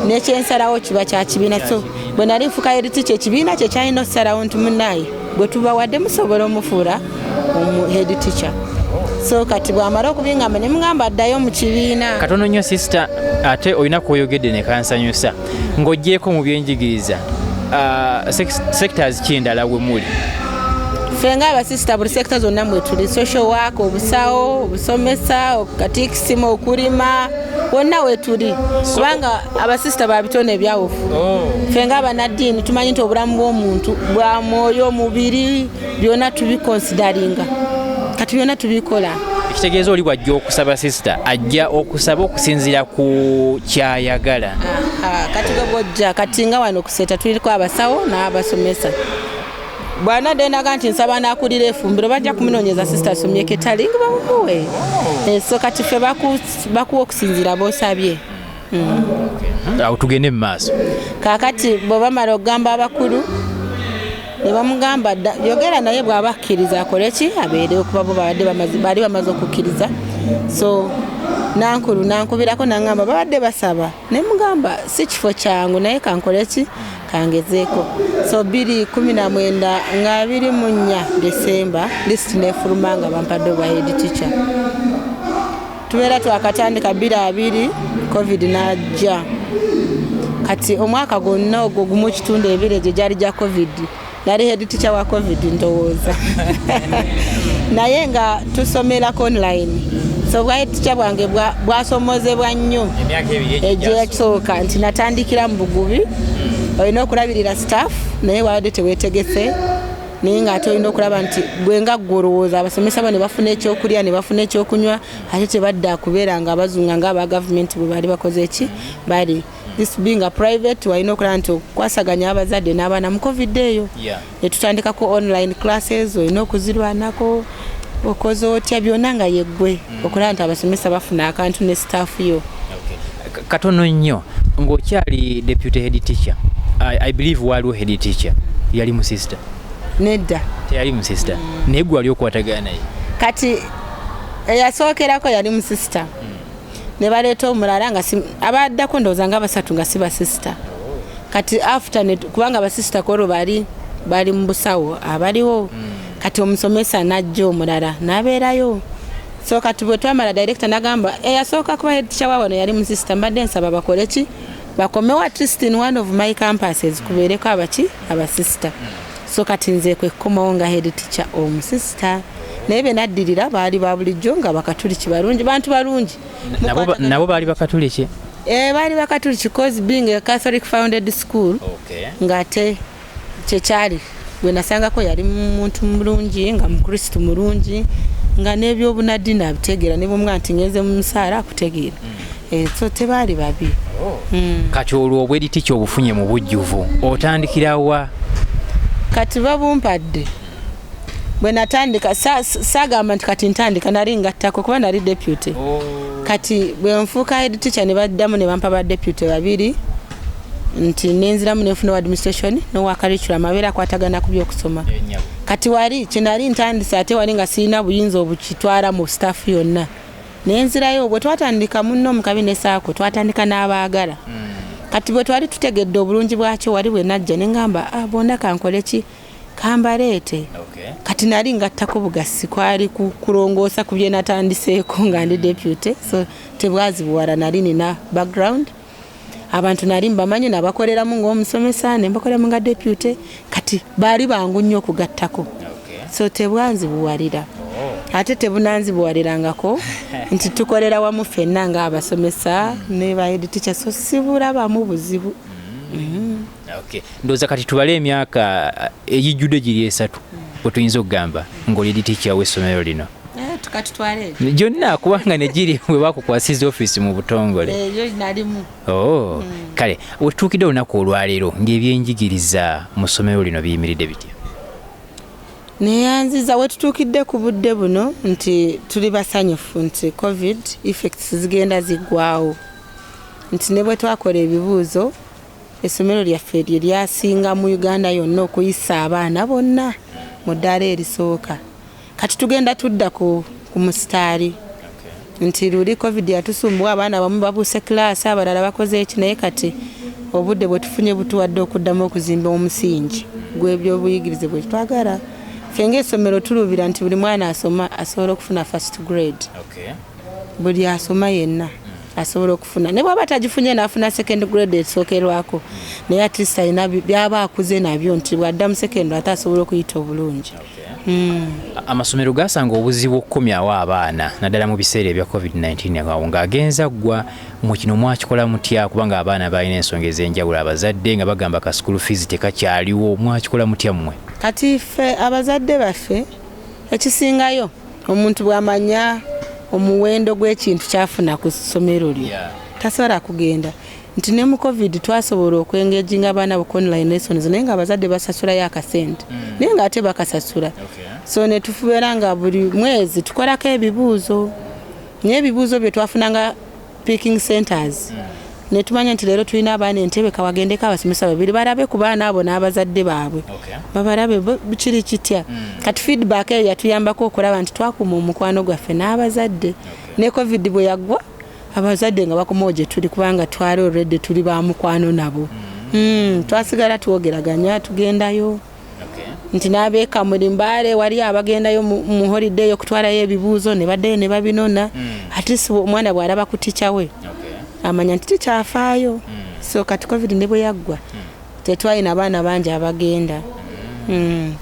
nekyensalawo kiba kya kibiina. So bwe nali nfuuka head teacher, ekibiina kye kyalina okusalawo nti munaye bwe tubawadde musobola omufuula omu head teacher. So kati bwamala okubingamba ne mugamba addayo mu kibiina. Katono nnyo sister, ate olina kwoyogedde ne kansanyusa. Ng'oggyeeko mu byenjigiriza, sectors ki endala we muli? Ffe ng'abasisita buli sector zonna mwetuli: social work, obusawo, obusomesa, katikisimu, okulima, wonna wetuli, kubanga abasisita ba bitone ebyawufu. Ffe ng'abannaddiini tumanyi nti obulamu bw'omuntu bwa mwoyo, mubiri, byonna tubiconsideringa. Kati byonna tubikola. Ekitegeeza oli bw'ajja okusaba sister, ajja okusaba okusinziira ku kyayagala. Aha, kati gwe bwojja, kati nga wano kuseta tuliko abasawo n'abasomesa, bwanadde naga nti nsaba nakulira efumbiro, bajja kumunoonyeza sister asomye catering, bamuwe. So kati ffe bakuwa okusinziira b'osabye. Awo tugende mu maaso. Kaakati bwe bamala okugamba abakulu ne bamugamba, yogera naye, bw'aba akkiriza akole ki, abeere, okuba bo babadde baali bamaze okukkiriza. So Nankulu nankubirako nangamba babadde basaba, ne mugamba si kifo kyangu, naye kankole ki, kangezeeko. So 2019 nga 24 December list nefuluma nga bampadde obwa head teacher. Tubeera twakatandika 2020, COVID najja. Kati omwaka gwonna ogwo gumu kitundu ebiri egyo gyali gya COVID. Nali head teacher wa COVID ndowooza, naye nga tusomerako online. So bwa head teacher bwange bwasomozebwa nnyo Emyaka 2 egyasooka, nti natandikira mu bugubi. Olina okulabirira staff, naye wabadde teweetegese, naye ng'ate olina okulaba nti gwe nga ggwe olowooza abasomesa bo ne bafuna ekyokulya, ne bafuna ekyokunywa, ate tebadda kubeera nga abazunga nga aba gavumenti bwe bali bakoze eki bali. This being a private, walina okulaba nti okwasaganya abazadde n'abaana mu COVID eyo. Netutandikako online classes, olina okuzirwanako, okoze otya, byonna nga yeggwe okulaba nti abasomesa bafuna akantu ne staff yo. Okay. Katono nnyo, ng'okyali deputy head teacher, I believe waliwo head teacher yali mu sister? Nedda. Teyali mu sister, naye gwe wali okwatagana naye? Kati eyasookerako yali mu sister, ne baleeta omulala nga abaddako ndowooza nga basatu nga si basisita. Kati after kubanga basisita kwolwo bali bali mu busawo abaliwo, kati omusomesa najja omulala n'abeerayo. So kati bwe twamala, director nagamba eyasooka kuba head teacher wa wano yali mu sister, mbadde nsaba bakole ki, bakomewo at least in one of my campuses kubeereko abaki, abasisita. So kati nze kwe kukomawo nga head teacher omusisita, naye be naddirira baali ba bulijjo nga Bakatuliki balungi, bantu balungi. Nabo baali Bakatuliki? Eh, baali Bakatuliki, cause being a Catholic founded school, ng'ate kyekyali gwe nasangako yali muntu mulungi, nga Mukristu mulungi, nga n'ebyobunaddiini abitegeera, ne bwomugamba nti ngenze mu musaala akutegeera. Eh, so tebaali babi. Kati olwo obwa head teacher obufunye mu bujjuvu, otandikirawa? Kati babumpadde bwe natandika, saagamba nti kati ntandika, nali ngattako kuba nali deputy. Kati bwe nfuuka head teacher, ne baddamu ne bampa ba deputy babiri, nti nenziramu nenfuna owa administration n'owa curriculum, abeera akwatagana ku byokusoma. Kati wali kyenali ntandise, ate wali nga sirina buyinza obukitwala mu staff yonna, nenzirayo. Bwe twatandika munno mu kabine saako, twatandika n'abaagala. Kati bwe twali tutegedde obulungi bwakyo, wali bwe najja ne ŋŋamba, ah, bonna kankole ki, kambaleete. Kati nali ngattako bugasi, kwali kulongoosa ku bye natandiseeko nga ndi deputy. So tebwazibuwala, nali nina background, abantu nali mbamanyi, nabakoleramu ng'omusomesa, ne mbakoleramu nga deputy. Kati baali bangu nnyo okugattako, so tebwanzibuwalira, ate tebunanzibuwalirangako nti tukolera wamu ffenna ng'abasomesa ne ba head teacher, so sibulabamu buzibu. Okay. Ndowooza kati tubale emyaka egijjudde giri 3 bwe tuyinza okugamba ng'oli head teacher w'essomero lino. Tukatutwale. Gyonna, kubanga ne giri bwe bakukwasiza ofiisi mu butongole. Eyo nalimu. Oh, kale wetutuukidde olunaku olwaleero ng'ebyenjigiriza mu ssomero lino biyimiridde bitya? Neyanziza, wetutuukidde ku budde buno nti tuli basanyufu nti COVID effects zigenda ziggwawo, nti ne bwe twakola ebibuuzo, essomero lyaffe lye lyasinga mu Uganda yonna okuyisa abaana bonna mu ddaala erisooka. Kati tugenda tudda ku musitaali, nti luli COVID yatusumbuwa, abaana abamu babuuse kilaasi, abalala bakoze eki, naye kati obudde bwe tufunye butuwadde okuddamu okuzimba omusingi gw'ebyobuyigirize bwe twagala. Ffe ng'essomero tuluubira nti buli mwana asoma asobola okufuna first grade. Buli asoma yenna asobola okufuna, ne bwaba tagifunye n'afuna second grade esookerwako, naye at least alina byaba akuze nabyo, nti bw'adda mu secondary ate asobola okuyita obulungi. Amasomero gasanga obuzibu okukomyawo abaana, naddala mu biseera ebya COVID-19 awo ng'agenza ggwa. Mu kino mwakikola mutya? Kubanga abaana balina ensonga ez'enjawulo, abazadde nga bagamba ka school fees tekakyaliwo. Mwakikola mutya mmwe? Kati ffe abazadde baffe, ekisingayo omuntu bw'amanya omuwendo gw'ekintu kyafuna ku ssomero lye, tasobola kugenda. Nti ne mu COVID twasobola okwengaginga abaana ku online lessons, naye nga abazadde basasulayo akasente, naye nga ate bakasasula. So ne tufubeera nga buli mwezi tukolako ebibuuzo, naye ebibuuzo bye twafunanga picking centers, ne tumanya nti leero tulina abaana Entebbe, kawagendeko abasomesa babiri balabe ku baana abo n'abazadde baabwe, babalabe kiri kitya. Kati feedback eyo yatuyambako okulaba nti twakuuma omukwano gwaffe n'abazadde. Ne COVID bwe yaggwa Abazadde nga bakomawo gye tuli, kubanga twali already tuli ba mukwano nabo. Twasigala twogeraganya, tugendayo nti n'abeeka muli Mbaale wali abagendayo mu holiday okutwalayo ebibuuzo ne baddayo ne babinona. Ate si omwana bw'alaba ku tica we amanya nti tikyafaayo. So kati COVID ne bwe yaggwa, tetwalina abaana bangi abagenda.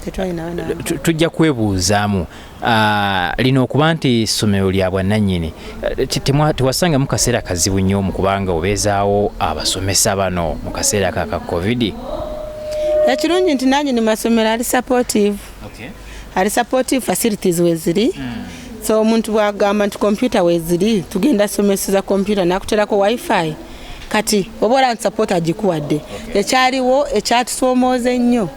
Tetwalina abaana bangi. Tujja kwebuuzaamu. Lino okuba nti ssomero lya bwannannyini, tewasangamu kaseera kazibu nnyo mu kubanga obeezaawo abasomesa bano mu kaseera ka COVID? Ekirungi nti nannyini masomero ali supportive. Ali supportive, facilities weziri. So omuntu bwagamba nti kompyuta weziri, tugenda someseza kompyuta, nakuterako WiFi, kati oba olaba nti support agikuwadde. Ekyaliwo ekyatusoomooza ennyo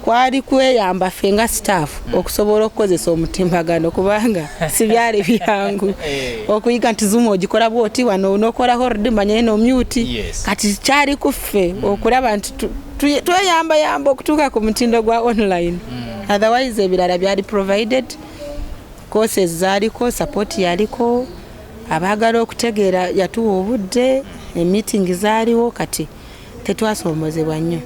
kwali kweyamba ffe nga staff okusobola okukozesa omutimbagano, kubanga si byali byangu okuyiga nti Zoom ogikola bwoti, wano nokola hold, manye no mute. Kati kyali ku ffe okulaba nti tweyambayamba okutuuka ku mutindo gwa online. Otherwise ebirala byali provided, courses zaaliko, support yaliko, abaagala okutegeera yatuwa obudde, emeeting zaaliwo, kati tetwasoomozebwa nnyo.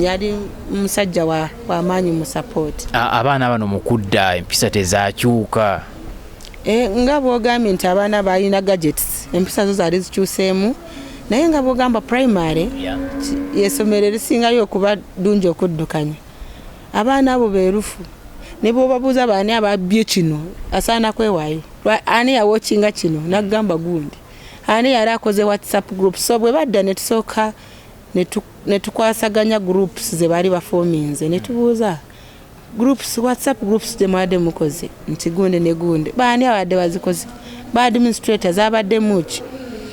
Yali musajja wamaanyi mu support. Abaana bano mu kudda empisa tezakyuka? E, nga bwogambye nti abaana balina gadgets, empisa zo zaali zikyuseemu, naye nga bwogamba primary yesomero erisingayo okuba ddungi okuddukanya. Abaana abo beerufu, ne bwobabuuza baani ababbye kino, asaana kwewaayo. Ani yawokinga kino, nagamba gundi, ani yali akoze WhatsApp group. So bwe badda ne tusooka ne tukwasaganya groups ze baali baforminze, ne tubuuza groups, WhatsApp groups gye mwabadde mukoze nti gundi ne gundi, baani abadde bazikoze, ba administrators abaddemu ki.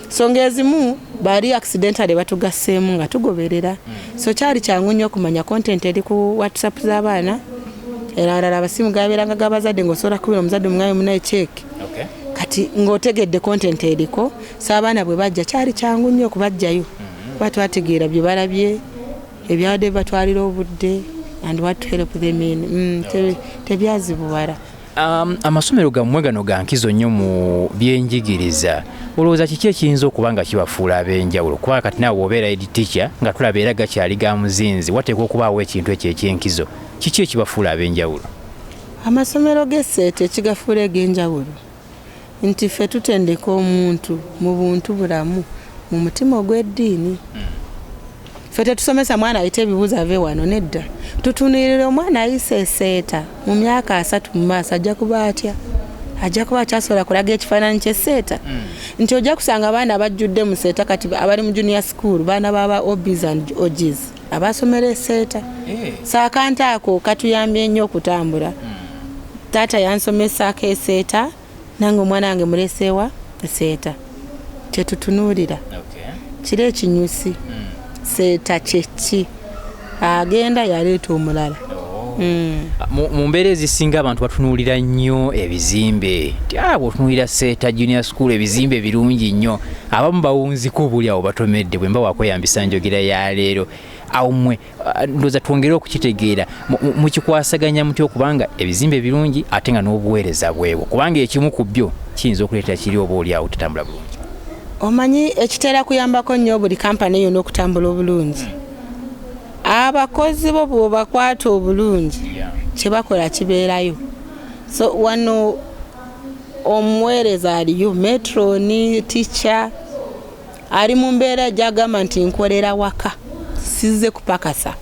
So ng'ezimu bali accidentally batugasseemu nga tugoberera. So kyali kyangu nnyo okumanya content eri ku WhatsApp z'abaana. Era alala abasimu gabeeranga g'abazadde, ng'osobola kubira omuzadde omugambye munaye check. Kati ng'otegedde content eriko. So abaana bwe bajja kyali kyangu nnyo okubajjayo, kuba twategeera bye balabye ebyabadde bibatwalira obudde and what to help them in. Tebyazibuwala. Amasomero gammwe gano ga nkizo nnyo mu byenjigiriza. Olowooza kiki ekiyinza okuba nga kibafuula ab'enjawulo? Kubanga kati naawe bw'obeera head teacher, nga tulaba era gakyali ga muzinzi, wateekwa okubaawo ekintu ekyo ekyenkizo. Kiki ekibafuula ab'enjawulo? Amasomero g'esseeta ekigafuula eg'enjawulo nti ffe tutendeka omuntu mu buntu bulamu, mu mutima ogw'eddiini. Ffe tetusomesa mwana ayite ebibuuzo ave wano, nedda. Tutunuulira omwana ayise eseeta, mu myaka 30 mu maaso ajja kuba atya? Ajja kuba akyasobola kulaga ekifaananyi ky'esseeta? Nti ojja kusanga abaana abajjudde mu seeta kati abali mu junior school, baana baba OBs and OGs abasomera eseeta. So akantu ako katuyambye nnyo okutambula. Taata yansomesaako eseeta, nange omwana wange muleseewa eseeta. Kyetutunuulira kiri ekinyusi, seeta kyeki agenda yaleeta omulala. Mu mbeera ezisinga abantu batunuulira nnyo ebizimbe, nti bw'otunuulira Seeta Junior School, ebizimbe birungi nnyo. Abamu bawunzika obuli awo batomedde, bwe mba wakweyambisa njogera ya leero. Awo mmwe, ndowooza twongere okukitegeera, mukikwasaganya mutya okubanga ebizimbe birungi ate nga n'obuweereza bwebwo? Kubanga ekimu ku byo kiyinza okuleetera kiri oba oli awo tetambula bulungi. Omanyi ekitera kuyambako nnyo buli kampani yonna okutambula obulungi, abakozi bo bw'obakwata obulungi, kyebakola kibeerayo. So wano omuweereza aliyo, matron, teacher ali mu mbeera gyagamba nti nkolera waka, sizze kupakasa.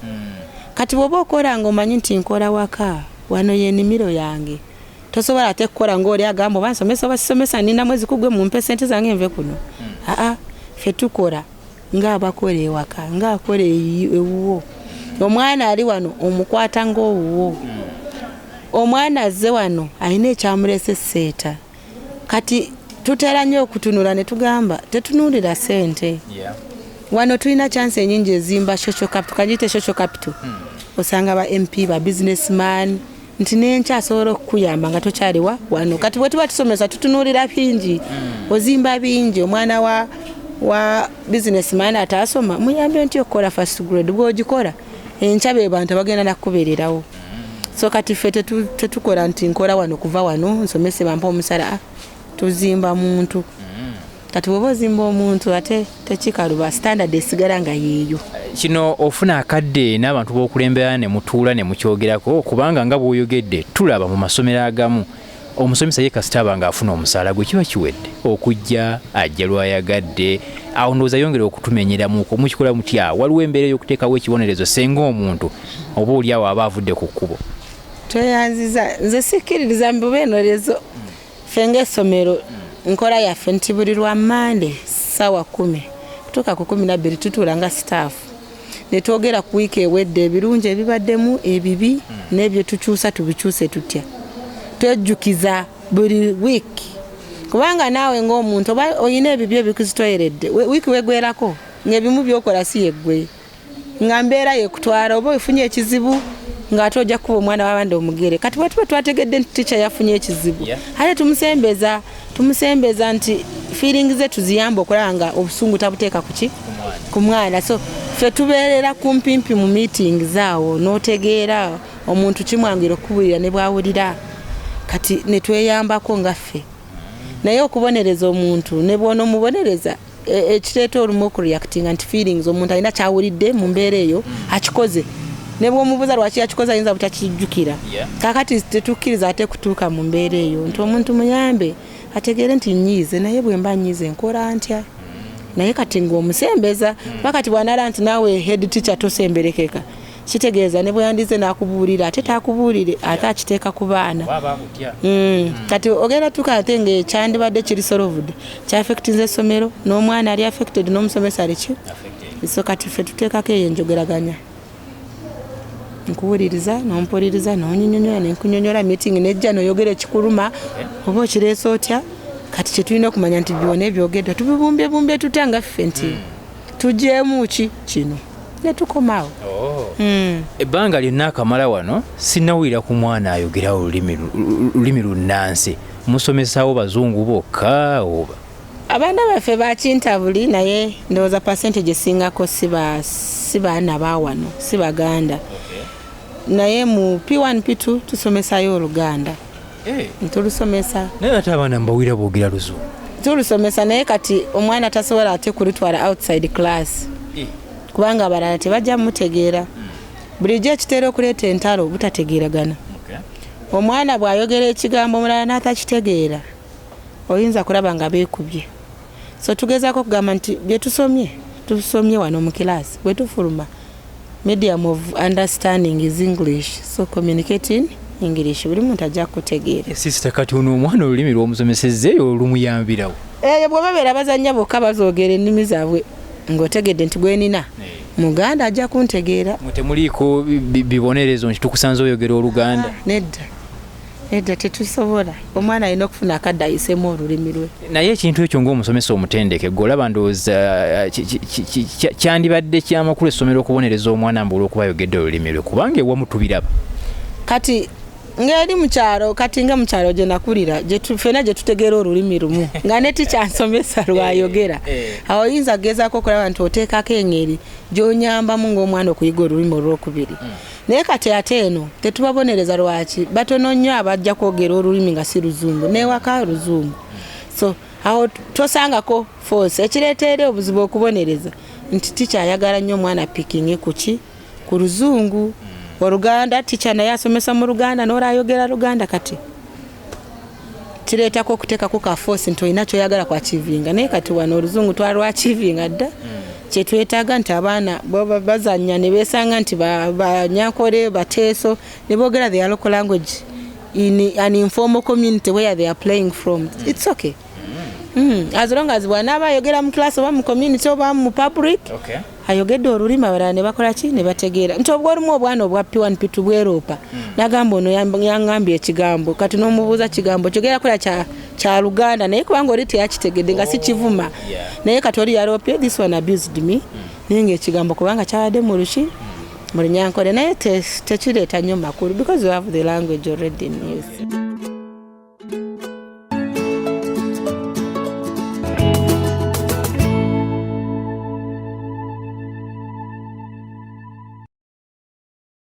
Kati bw'oba okola nga omanyi nti nkola waka, wano yenimiro yange, tosobola ate kukola ngaoli agamba oba nsomesa oba sisomesa, nina mwezi kugwe, mumpe sente zange nve kuno. Aa, ffe tukola ngaabakola ewaka, ngaakola ewuwo. Omwana ali wano omukwata ngaowuwo. Omwana azze wano alina ekyamulese seeta. Kati tutera nnyo okutunula ne tugamba tetunuulira sente. Wano tulina chance enyingi ezimba social capital, kagiyite social capital. Osanga ba MP, ba businessman, nti nenkya asobola okukuyamba nga tokyaliwa wano. Kati bwe tuba tusomesa tutunuulira bingi, ozimba bingi. Omwana wa businessman ataasoma, muyambe nti okukola first grade, bwogikola enkya be bantu abagenda nakubeererawo. So kati ffe tetukola nti nkola wano kuva wano nsomese bampa omusala. Ah, tuzimba muntu. Kati bw'oba ozimba omuntu ate tekikaluba, standard esigala nga yeeyo. Kino ofuna akadde n'abantu b'okulembera ne mutuula ne mukyogerako, kubanga nga bw'oyogedde tulaba mu masomero agamu omusomesa ye kasita aba ng'afuna omusaala gwe kiba kiwedde, okujja ajja lwayagadde. Awo ndowooza yongera okutumenyeramuko. Mukikola mutya? Waliwo embeera ey'okuteekawo ekibonerezo senga omuntu oba oli awo aba avudde ku kkubo? Tweyanziza. Nze sikkiririza mu bubonerezo. Ffe ng'essomero, nkola yaffe nti buli lwa Mande 10:00 kutuuka ku 12 tutuula nga staff ne twogera ku wiiki ewedde, ebirungi ebibaddemu, ebibi, n'ebyo tukyusa tubikyuse tutya. Twejjukiza buli wiiki, kubanga naawe ng'omuntu oba oyina ebibi ebikuzitoyeredde, wiiki wegwerako ng'ebimu byokola si yeggwe, nga mbeera yekutwala, oba ofunye ekizibu ng'ate ojja kukuba omwana w'abandi omugere. Kati bwe tuba twategedde nti tica yafunye ekizibu, ate tumusembeza nti feeling ze tuziyamba okulaba nga obusungu tabuteeka kuki ku mwana. So ffe tubeerera kumpimpi mu meeting zaawo, n'otegeera omuntu kimwangira okukubulira ne bwawulira. Kati ne tweyambako nga ffe, naye okubonereza omuntu ne bw'onoomubonereza, ekireeta olumu okureactinga nti feelings, omuntu alina kyawulidde mu mbeera eyo akikoze, ne bw'omubuuza lwaki yakikoze ayinza butakijjukira. Kakati tetukkiriza ate kutuuka mu mbeera eyo, nti omuntu muyambe ategeere nti nyiize, naye bwe mba nyiize nkola ntya? Naye kati ng'omusembeza, kuba kati bw'anaala nti naawe head teacher tosemberekeka, kitegeeza ne bweyandize n'akubuulira ate takubuulire, ate akiteeka ku baana. Kati ogenda tuka ate ngaekyandibadde kiri solved kyaffectinze essomero, n'omwana ali affected, n'omusomesa ali ki. So kati ffe tuteekako eyo enjogeraganya, nkuwuliriza nompuliriza, nonyinyonyola nenkunyonyola, meeting nejja noyogera ekikuluma oba okireesa otya. Kati kyetulina okumanya nti byona ebyogeddwa tubibumbyebumbe tutya nga ffe nti tugyemu ki kino netukomaawo. Ebbanga lyonna akamala wano sinnawulira ku mwana ayogera olulimi lunnansi. Musomesawo bazungu bokka oba? Abaana baffe bakintabuli, naye ndowooza percentage esingako si baana bawano, si Baganda. Naye mu P1 P2 tusomesayo Oluganda, tulusomesa. Naye ate abaana mbawulira boogera Luzungu. Tulusomesa, naye kati omwana tasobola ate kulutwala outside class, kubanga abalala tebajja mutegeera. Bulijjo ekitera okuleeta entalo butategeeragana. Omwana bw'ayogera ekigambo omulala n'atakitegeera, oyinza kulaba nga beekubye. So tugezaako okugamba nti bye tusomye tusomye wano mu kilaasi, bwe tufuluma medium of understanding is English, so communicate in English, buli muntu ajja kutegeera. Sister, kati ono omwana olulimi lw'omusomesezza eyo olumuyambirawo? Eyo bwe babeera bazannya bokka, bazoogera ennimi zaabwe, ng'otegedde nti gwenina Muganda ajja kuntegeera. Mwe temuliiko bibonerezo nti tukusanze oyogera Oluganda? Nedda, nedda, tetusobola. Omwana alina okufuna akadde ayisemu olulimi lwe. Naye ekintu ekyo ng'omusomesa omutendeke gwe olaba, ndowooza kyandibadde kyamakulu essomero okubonereza omwana mbu olw'okuba ayogedde olulimi lwe, kubanga ewamu tubiraba. Kati ng'eri mukyalo, kati nga mukyalo gye nakulira, ffenna gye tutegeera olulimi lumu, nga ne tikyansomesa lwayogera, awo oyinza kugezaako okulaba nti oteekako engeri gy'onyambamu ng'omwana okuyiga olulimi olwokubiri. Naye kati ate eno tetubabonereza. Lwaki? Batono nnyo abajja kwogera olulimi nga si Luzungu, newaka Luzungu. So awo tosangako force. Ekireeta obuzibu okubonereza nti tikyayagala nnyo omwana picking kuki ku Luzungu. Oluganda tica naye asomesa mu Luganda, n'olayogera Luganda. Kati kireetako okuteekako ka force nti olina kyoyagala kwachievinga. Naye kati wano Oluzungu twalwachievinga dda. Kyetwetaaga nti abaana baba bazanya ne beesanga nti Banyankole, Bateeso, ne boogera their local language in an informal community where they are playing from, it's okay. As long as bw'anaaba ayogera mu class oba mu community oba mu public, ayogedde olulimi, abalala ne bakola ki, ne bategeera nti obwa olumu obwana obwa P1 P2 bweroopa, nagamba ono yaŋŋambye ekigambo. Kati n'omubuuza kigambo kyogera kola kya Luganda, naye kubanga oli teyakitegedde nga si kivuma. Naye kati oli yaloopye, "This one abused me," naye ngaekigambo kubanga kyabadde mu luki, mu Lunyankole. Naye tekireeta nnyo makulu because we have the language already in use.